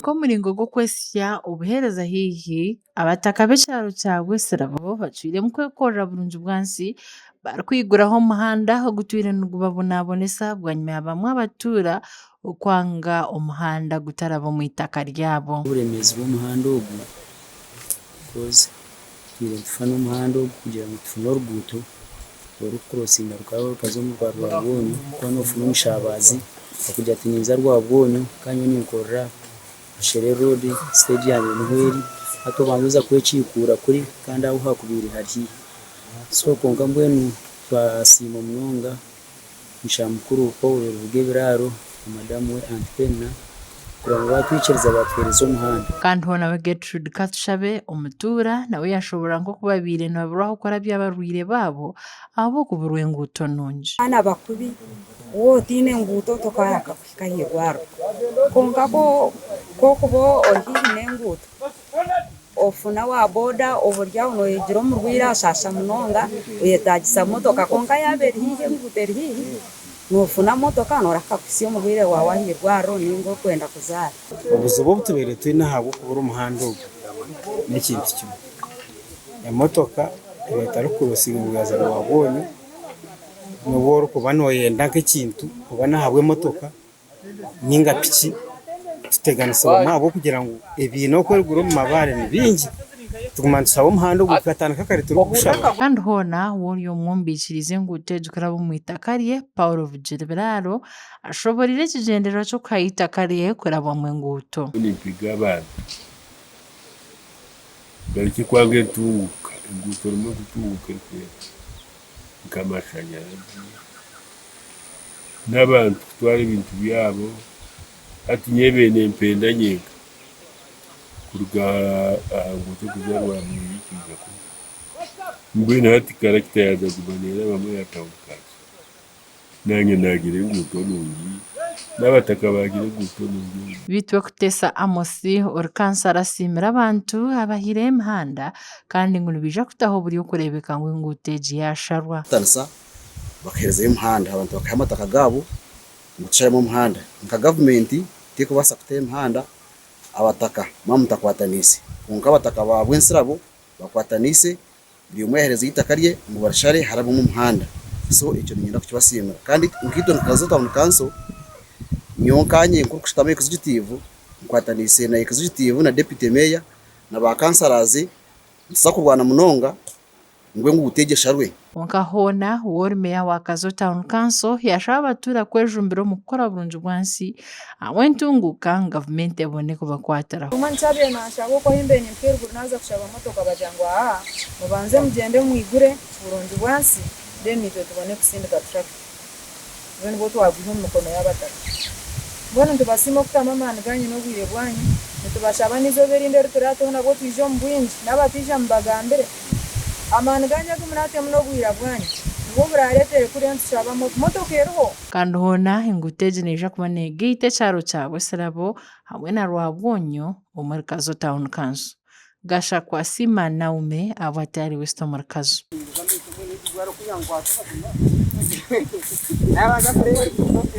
Nk'omuringo gw'okwehitsya obuheereza haihi, abataka b'ekyaro kya Bwesirabo bacwiremu kwekorera burungi bwansi barikwiguraho omuhanda ogutwire nigubabonabonesa bwanyima ya bamwe abatuura okwanga omuhanda gutaraba omu itaka ryabo. Oburemeezi bw'omuhanda ogu because Twine nitufa n'omuhanda ogu kugira ngu tufune oruguuto orurikukurosinga rukaza omu rwa Rwabwonyo kuba nofuna omushabazi akugira ati ninza Rwabwonyo kandi nyowe ninkorera Bushere road siteegi yangye niho eri hati obanza oza kwekiikuura kuri kandi ahu hakubaire hari haihi so kwonka mbwenu twasiima munonga Mushamukuru Paul Rubuga-Ebiraaro na madamu we Aunt Penina kureba ngu baatwikiriza baatuheereza omuhanda. Kandi hoona we Gertrude Katushabe omutuura nawe yashoborora nk'oku babaire nibaburwa ah'okurabya abarwaire baabo ahabw'okuburwa enguuto nungi. Abaana bakubi, waaba otaine nguuto tokaahika kuhika aha irwariro. Kwonka ku orikuba ori haihi n'enguuto, Ofuna wa boda oburyo aho noyegira omurwaire ashaasha munonga oyetagisa motoka kwonka yaaba eri haihi enguuto eri haihi nofuna motoka norahika kuhitsya omurwaire waawe aha irwariro ninga orikwenda kuzaara. Obuzibu obu tubaire twine ahabw'okubura omuhanda ogu n'ekintu kimwe, emotoka eba etarikukurosinga ngu yaaza Rwabwonyo, n'obu orikuba nooyenda nk'ekintu oba n'ahabw'emotoka ninga piki tuteganisibwamu ahabw'okugira ngu ebiina okwerugura omu mabaare ni bingi tuguma nitushaba omuhanda ogu gukatandika kare turikugushaba. Kandi hoona ori omwe omu baikiriize enguuto egi kuraba omu itaka rye, Paul Bugiribiraaro, ashoboreire ekigyendererwa ky'okuhayo eitaka rye kurabwamu enguuto. Nimpiga abantu barekye kwanga entunguka, enguuto erimu entunguka erikwera nk'amashanyarazi. N'abantu kutwara ebintu byabo, hati nyowe beene mpenda nyenka kuruga aha nguuto kuza Rwamwiri kwija kunu. Mbwenu hati karakita yaaza kuguma neerabamu eya tawuni kanso. Naanye naagira enguuto nungi, n'abataka baagira enguuto nungi. Beitu Kutesa Amos ori kansara asiimire abantu abahaireho emihanda kandi ngu nibaija kutaho oburyo kureebeka ngu enguuto egi yaasharwa. Kutanisa bakaherezayo omuhanda abantu bakaha amataka gaabo ngu tusharemu omuhanda. Nka gavumenti terikubaasa kutaho emihanda abataka mwaba mutakwataniise. Kwonka abataka ba Bwensirabo bakwataniise buri omwe yaherezayo eitaka rye ngu barishare harabemu omuhanda. So ekyo niinyenda kukibasiimira. Kandi nkaitwe nka Kazo Town Council, nyowe nkanye nk'orikushutama executive nkwataniise na executive na deputy mayor na ba councillors nituza kurwana munonga ngu enguuto egyo esharwe. Kwonka hoona, Ward Meeya wa Kazo Town Council yaashaba abatuura kwejumbira omu kukora burungi bwansi ahabw'entunguuka ngu gavumenti ebone kubakwatiraho. Omwe nikyo nanshaba okwo ahu mbaire nimpika eruguru naaza kushaba motoka bagira ngu aa mubanze mugyende mwigure burungi bwansi then naitwe tubone kusindika tractor. Obwo nibwo twagwiha omu mikono y'abataka. Mbwenu nitubasiima okutamu amaani gaanyu n'obwire bwanyu. Nitubashaba n'eizooba erindi eri turaateho nabwo twije omu bwingi, n'abataija mubagambire. Amaani gaanyu agu muraatemu n'obwira bwanyu, nibwo buraareetere kuriya nitushaba motoka eriho. Kandi hoona enguuto egi neija kuba neegaita ekyaro kya Bwesirabo hamwe na Rwabwonyo omuri Kazo Town Council. Gashakwa Sima Naume ahabwa Atari West omuri Kazo.